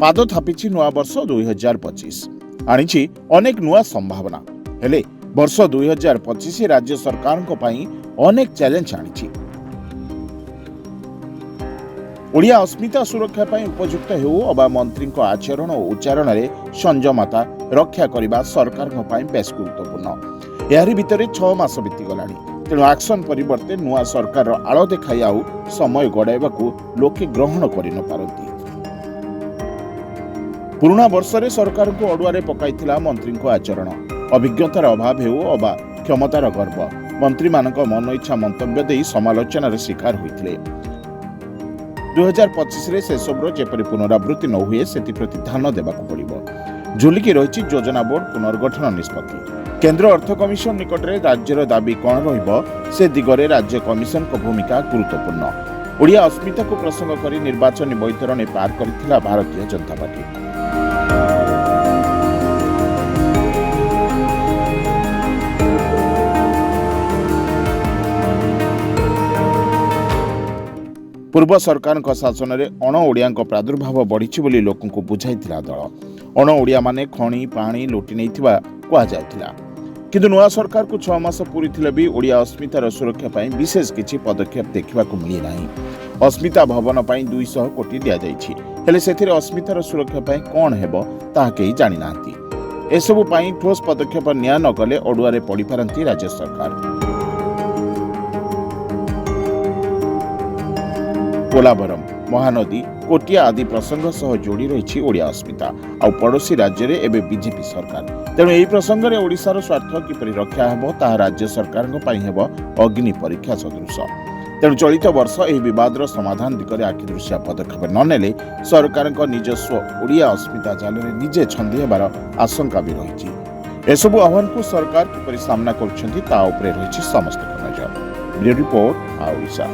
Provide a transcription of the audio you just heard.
ପାଦ ଥାପିଛି ନୂଆବର୍ଷ 2025। ଆଣିଛି ଅନେକ ନୂଆ ସମ୍ଭାବନା। ହେଲେ ବର୍ଷ 2025 ରାଜ୍ୟ ସରକାରଙ୍କ ପାଇଁ ଅନେକ ଚ୍ୟାଲେଞ୍ଜ ଆଣିଛି। ଓଡ଼ିଆ ଅସ୍ମିତା ସୁରକ୍ଷା ପାଇଁ ଉପଯୁକ୍ତ ହେଉ ଅବା ମନ୍ତ୍ରୀଙ୍କ ଆଚରଣ ଓ ଉଚ୍ଚାରଣରେ ସଂଯମତା ରକ୍ଷା କରିବା ସରକାରଙ୍କ ପାଇଁ ବେଶ୍ ଗୁରୁତ୍ୱପୂର୍ଣ୍ଣ। ଏହାରି ଭିତରେ 6 ମାସ ବିତିଗଲାଣି। ତେଣୁ ଆକ୍ସନ ପରିବର୍ତ୍ତେ ନୂଆ ସରକାରର ଆଳ ଦେଖାଇ ଆଉ ସମୟ ଗଡ଼ାଇବାକୁ ଲୋକେ ଗ୍ରହଣ କରିନପାରନ୍ତି। ପୁରୁଣା ବର୍ଷରେ ସରକାରଙ୍କୁ ଅଡୁଆରେ ପକାଇଥିଲା ମନ୍ତ୍ରୀଙ୍କ ଆଚରଣ। ଅଭିଜ୍ଞତାର ଅଭାବ ହେଉ ଅବା କ୍ଷମତାର ଗର୍ବ, ମନ୍ତ୍ରୀମାନଙ୍କ ମନଇଚ୍ଛା ମନ୍ତବ୍ୟ ଦେଇ ସମାଲୋଚନାର ଶିକାର ହୋଇଥିଲେ। 2025ରେ ସେସବୁର ଯେପରି ପୁନରାବୃତ୍ତି ନ ହୁଏ, ସେଥିପ୍ରତି ଧ୍ୟାନ ଦେବାକୁ ପଡ଼ିବ। ଝୁଲିକି ରହିଛି ଯୋଜନା ବୋର୍ଡ ପୁନର୍ଗଠନ ନିଷ୍ପତ୍ତି। କେନ୍ଦ୍ର ଅର୍ଥ କମିଶନ ନିକଟରେ ରାଜ୍ୟର ଦାବି କ'ଣ ରହିବ, ସେ ଦିଗରେ ରାଜ୍ୟ କମିଶନଙ୍କ ଭୂମିକା ଗୁରୁତ୍ୱପୂର୍ଣ୍ଣ। ଓଡ଼ିଆ ଅସ୍ମିତାକୁ ପ୍ରସଙ୍ଗ କରି ନିର୍ବାଚନୀ ବୈତରଣୀ ପାର କରିଥିଲା ଭାରତୀୟ ଜନତା ପାର୍ଟି। ପୂର୍ବ ସରକାରଙ୍କ ଶାସନରେ ଅଣ ଓଡ଼ିଆଙ୍କ ପ୍ରାଦୁର୍ଭାବ ବଢ଼ିଛି ବୋଲି ଲୋକଙ୍କୁ ବୁଝାଇଥିଲା ଦଳ। ଅଣ ଓଡ଼ିଆମାନେ ଖଣି, ପାଣି ଲୁଟି ନେଇଥିବା କୁହାଯାଉଥିଲା। କିନ୍ତୁ ନୂଆ ସରକାରକୁ 6 ମାସ ପୂରିଥିଲେ ବି ଓଡ଼ିଆ ଅସ୍ମିତାର ସୁରକ୍ଷା ପାଇଁ ବିଶେଷ କିଛି ପଦକ୍ଷେପ ଦେଖିବାକୁ ମିଳିନାହିଁ। ଅସ୍ମିତା ଭବନ ପାଇଁ 200 କୋଟି ଦିଆଯାଇଛି। ହେଲେ ସେଥିରେ ଅସ୍ମିତାର ସୁରକ୍ଷା ପାଇଁ କ'ଣ ହେବ, ତାହା କେହି ଜାଣିନାହାନ୍ତି। ଏସବୁ ପାଇଁ ଠୋସ୍ ପଦକ୍ଷେପ ନିଆ ନ ଗଲେ ଅଡୁଆରେ ପଡ଼ିପାରନ୍ତି ରାଜ୍ୟ ସରକାର। ପୋଲାଭରମ, ମହାନଦୀ, କୋଟିଆ ଆଦି ପ୍ରସଙ୍ଗ ସହ ଯୋଡ଼ି ରହିଛି ଓଡ଼ିଆ ଅସ୍ମିତା। ଆଉ ପଡ଼ୋଶୀ ରାଜ୍ୟରେ ଏବେ ବିଜେପି ସରକାର। ତେଣୁ ଏହି ପ୍ରସଙ୍ଗରେ ଓଡ଼ିଶାର ସ୍ୱାର୍ଥ କିପରି ରକ୍ଷା ହେବ, ତାହା ରାଜ୍ୟ ସରକାରଙ୍କ ପାଇଁ ହେବ ଅଗ୍ନି ପରୀକ୍ଷା ସଦୃଶ। ତେଣୁ ଚଳିତ ବର୍ଷ ଏହି ବିବାଦର ସମାଧାନ ଦିଗରେ ଆଖିଦୃଶିଆ ପଦକ୍ଷେପ ନ ନେଲେ ସରକାରଙ୍କ ନିଜସ୍ୱ ଓଡ଼ିଆ ଅସ୍ମିତା ଜାଲରେ ନିଜେ ଛନ୍ଦି ହେବାର ଆଶଙ୍କା ବି ରହିଛି। ଏସବୁ ଆହ୍ୱାନକୁ ସରକାର କିପରି ସାମ୍ନା କରୁଛନ୍ତି, ତା ଉପରେ ରହିଛି ସମସ୍ତଙ୍କ ନଜର। Bureau report, Odisha.